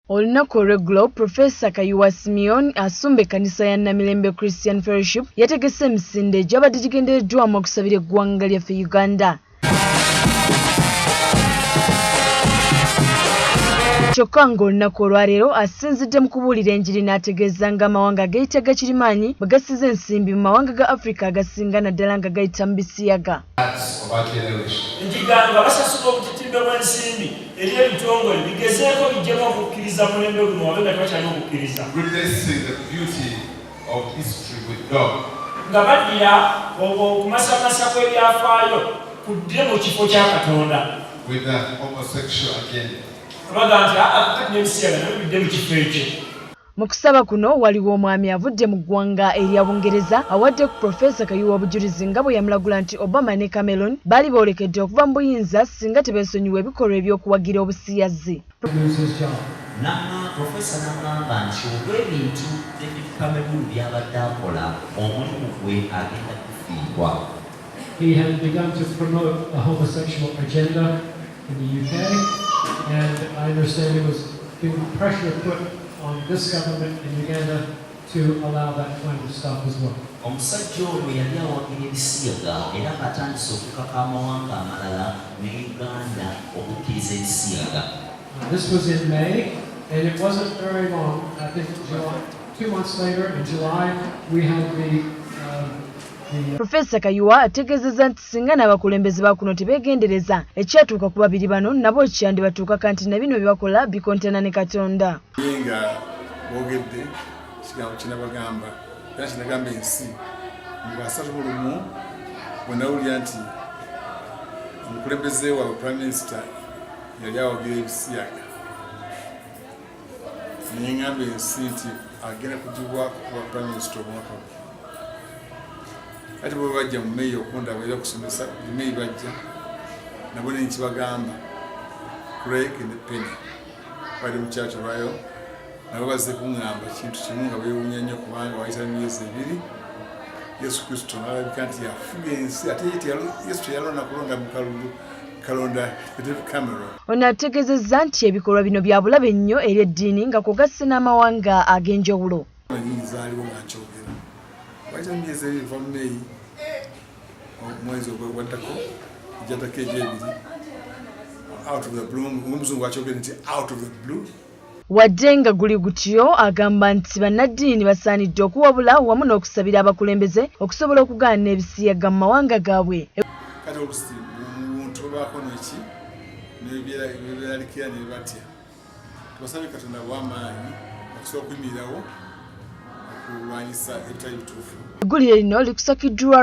Olunaku olw'eggulo, Professor Kayiwa Simeon asumba ekkanisa ya Namirembe Christian Fellowship yategese emisinde egyabadde gigendereddwamu okusabira eggwanga lyaffe Uganda. Kyokka ng'olunaku olwaleero asinzidde mu kubuulira enjiri n'ategeeza ng'amawanga ageyita gakirimaanyi bwe gasiza ensimbi mu mawanga ga Afrika agasinga naddala nga gayita mu bisiyaga. Nti nga basasula obutitimbe bw'ensimbi eri ebitongole bigezeeko bijjemu okukkiriza mulembe guno wabe nga tebakyali okukkiriza. Replacing the beauty of history with dog. Nga baddira okumasamasa kw'ebyafaayo kudde mu kifo kya Katonda. With the homosexual agenda. Baga nti aa kati n'ebisiyaga nabyo bidde mu kifo ekyo. Mu kusaba kuno waliwo omwami avudde mu ggwanga erya Bungereza awadde ku Professor Kayiwa obujulizi nga bwe yamulagula nti Obama ne Cameron baali boolekedde okuva mu buyinza singa tebeesonyiwa ebikolwa eby'okuwagira obusiyazi. Professor n'aŋŋamba nti olw'ebintu David Cameron by'abadde akola omulimu gwe agenda kufiirwa. He had begun to promote a homosexual agenda in the UK, and I understand it was being pressure put on this government in Uganda to allow that kind of stuff as well. Omusajja ono yali awagira ebisiyaga era ng'atandise okukaka amawanga amalala ne Uganda okukkiriza ebisiyaga. This was in May, and it wasn't very long. I think July, 2 months later, in July, we had the Professor Kayiwa ategeezezza nti singa n'abakulembeze ba kuno tebeegendereza ekyatuuka ku babiri bano nabo kyandibatuukako nti na bino bye bakola bikontana ne Katonda. Ye nga boogedde ekigambo kinabagamba era kinagamba ensi nga 31 bwe nawulira nti omukulembeze waabwe Prime Minister yali awagira ebisiyaga naye ngamba ensi nti agenda kugibwako kuba Prime Minister omwaka guno. Kati bwe bajja mu May okundaba era okusomesa mu May bajja nabo ne nkibagamba Craig ne Penny bali mu Church Royal nabo bazze kuŋŋamba kintu kimu nga beewuunya nnyo kubanga wayita emyezi ebiri Yesu Kristo n'alabika nti yafuga ensi ate Yesu teyalonda kulonda mu kalulu kalonda David Cameron. Ono ategeezezza nti ebikolwa bino bya bulabe nnyo eri eddiini nga kw'ogasse n'amawanga ag'enjawulo. Nyingi zaaliwo nga nkyogera wayita emyezi ebiri nva mu May omwezi ogwaddako egyaddako egyebiri out of the blue ng'omuzungu akyogere nti out of the blue. Wadde nga guli gutyo agamba nti bannaddiini basaanidde okuwabula wamu n'okusabira abakulembeze okusobola okugaana ebisiyaga mu mawanga gaabwe. Kati oluusi muntu babaako neki nebyeralikira ne batya tubasabe Katonda bw'amaanyi okusobola okuyimirirawo okulwanyisa ebitali bituufu. Eggulire lino likusakiddwa.